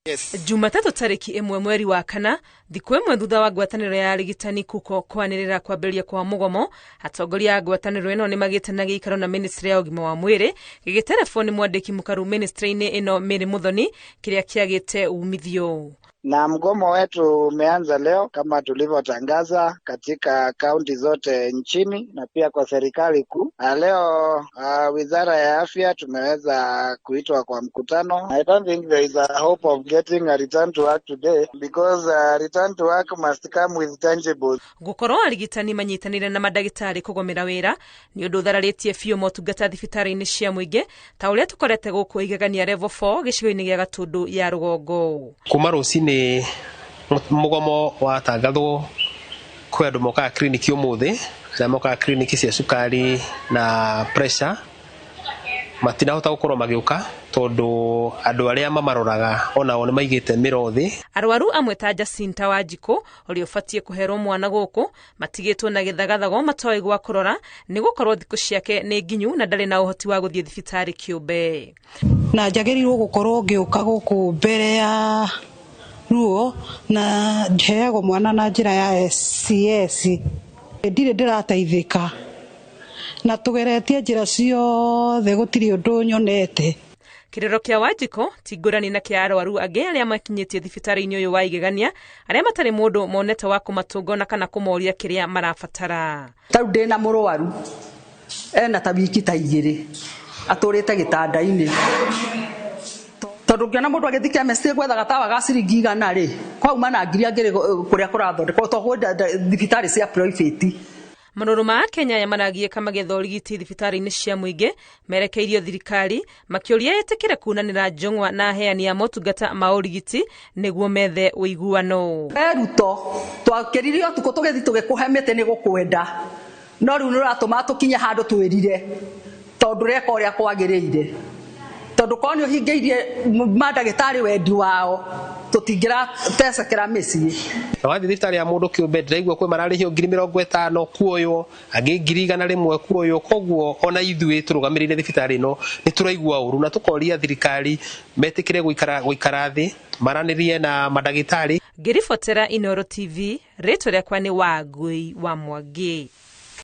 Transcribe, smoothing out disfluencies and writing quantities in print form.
Yes. Jumatatũ tarĩki 1 mweri wa 4, thikũ 1 thutha wa ngwatanĩro ya arigitani kuko kwanĩrĩra kwambĩrĩria kwa mũgomo, atongoria a ngwatanĩro ĩno nĩmagĩte na gĩikaro na ministry ya ũgima wa mwĩrĩ gĩgĩterebwo nĩ mwandĩki mũkaru ministry-inĩ ĩno Mary Muthoni kĩrĩa kĩagĩte umithio. Na mgomo wetu umeanza leo kama tulivyotangaza katika kaunti zote nchini na pia kwa serikali kuu. Leo Wizara ya Afya tumeweza kuitwa kwa mkutano. I don't think there is a hope of getting a return to work today because return to work must come with tangibles. Gukorwo arigitani manyitanire na mandagĩtarĩ kũgomera wĩra nĩ ũndũ ũthararĩtie biũ motungata thibitarĩ-inĩ cia mũingĩ ta ũrĩa tũkorete gũkũ Igegania level 4 gĩcigo-inĩ gĩa Gatũndũ ya rũgongo. Kuma rũcinĩ mũgomo watangathwo kwĩ andũ mokaga kliniki ũmũthĩ, arĩa mokaga kliniki cia cukari na pressure matinahota gũkorwo magĩũka tondũ andũ arĩa mamaroraga onao nĩ maigĩte mĩro thĩ. Arwaru amwe ta Jacinta Wanjikũ ũrĩa ũbatiĩ kũherwo mwana gũkũ matigĩtwo na gĩthagathago matoĩ gwa kũrora nĩ gũkorwo thikũ ciake nĩ nginyu na ndarĩ na ũhoti wa gũthiĩ thibitarĩ kĩũmbe. Na njagĩrĩirwo gũkorwo ngĩũka gũkũ mbere ya ruo na heagwo mwana na njĩra ya SCS. Ndirĩ ndĩrateithĩka na tũgeretie njĩra ciothe gũtirĩ ũndũ nyonete. Kĩrĩro kĩa Wanjikũ ti ngũrani na kĩa arwaru angĩ arĩa makinyĩtie thibitarĩ-inĩ ũyũ wa Igegania arĩa matarĩ mũndũ monete wa kũmatũnga ona kana kũmoria kĩrĩa marabatara. Ta rĩu ndĩna mũrwaru ena ta wiki ta 2 atũrĩte gĩtanda-inĩ tondũ ngĩona mũndũ agĩthiĩ chemist gwetha gatawa ga ciringi 100 rĩ kwauma na ngiri angĩrĩ kũrĩa kũrathondekwo to kwĩ thibitarĩ cia private. Marũrũ ma Kenya aya maragiĩka magĩetha ũrigiti thibitarĩ-inĩ cia mũingĩ merekeirio thirikari makĩũria ĩtĩkĩre kunanĩra njũng'wa na aheani a motungata ma ũrigiti nĩguo methe ũiguano. Ruto twakĩririe ũtukũ tũgĩthiĩ tũgĩkũhe mĩtĩ nĩ gũkwenda no rĩu nĩ ũratũma tũkinye handũ twĩrire tondũ ũreka ũrĩa kwagĩrĩire tondũ korwo nĩ ũhingĩirie mandagĩtarĩ wendi wao tũtingĩratecekera mĩciĩ. Na wathiĩ thibitarĩ ya mũndũ kĩũmbe ndĩraigua kwĩ mararĩhio ngiri mĩrongo ĩtano kuoywo angĩ ngiri igana rĩmwe kuoywo, koguo ona ithuĩ tũrũgamĩrĩire thibitarĩ ĩno nĩ tũraigua ũru na tũkoria thirikari metĩkĩre gũikara thĩ maranĩrie na mandagĩtarĩ. Ngĩribotera Inooro TV, rĩtwa rĩakwa nĩ Wangũi wa Mwangi.